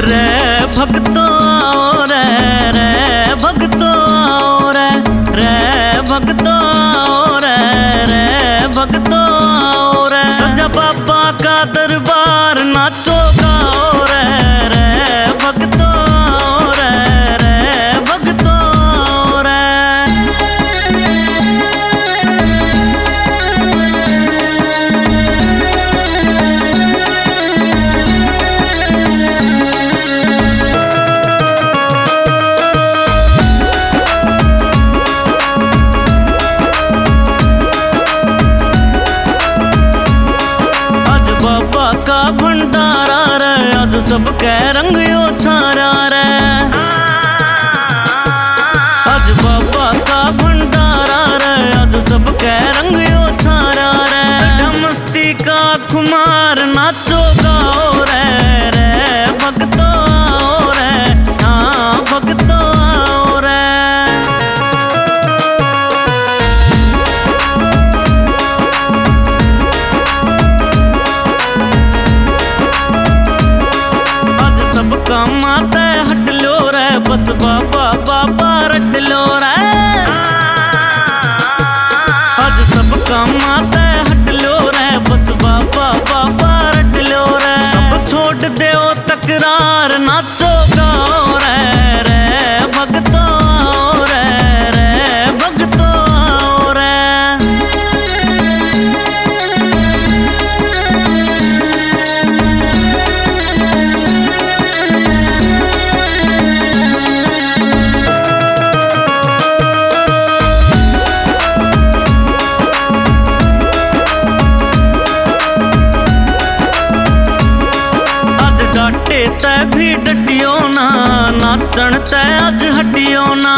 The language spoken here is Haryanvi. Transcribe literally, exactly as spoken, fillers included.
रे भक्तों आओ रे, रे भक्तों आओ रे, रे भक्तों आओ रे, रे भक्तों आओ रे। सजा बाबा का दरबार, नाचो गाओ रे, रे भक्तों आओ रे, रे भक्तों आओ रे। आज बाबा का भंडारा रे, आज सबके रंग यो छारा रे। आज बाबा का भंडारा रे, आज सबके रंग यो छारा रे। चढ़ा मस्ती का खुमार, नाचो गाओ रे, रे भक्तों आओ रे, हाँ भक्तों आओ रे। आज सब कामां तै हट लो रे, बस बाबा बाबा रट लो रे। आज सब कामां तै हट लो रे, बस बाबा बाबा रट लो रे। सब छोड़ दो तकरार, नाचो गाओ रे, रे भक्तों आओ रे, रे भक्तों आओ रे। आज डाटे तै भी डटियो ना, नाचण तै आज हटियो ना।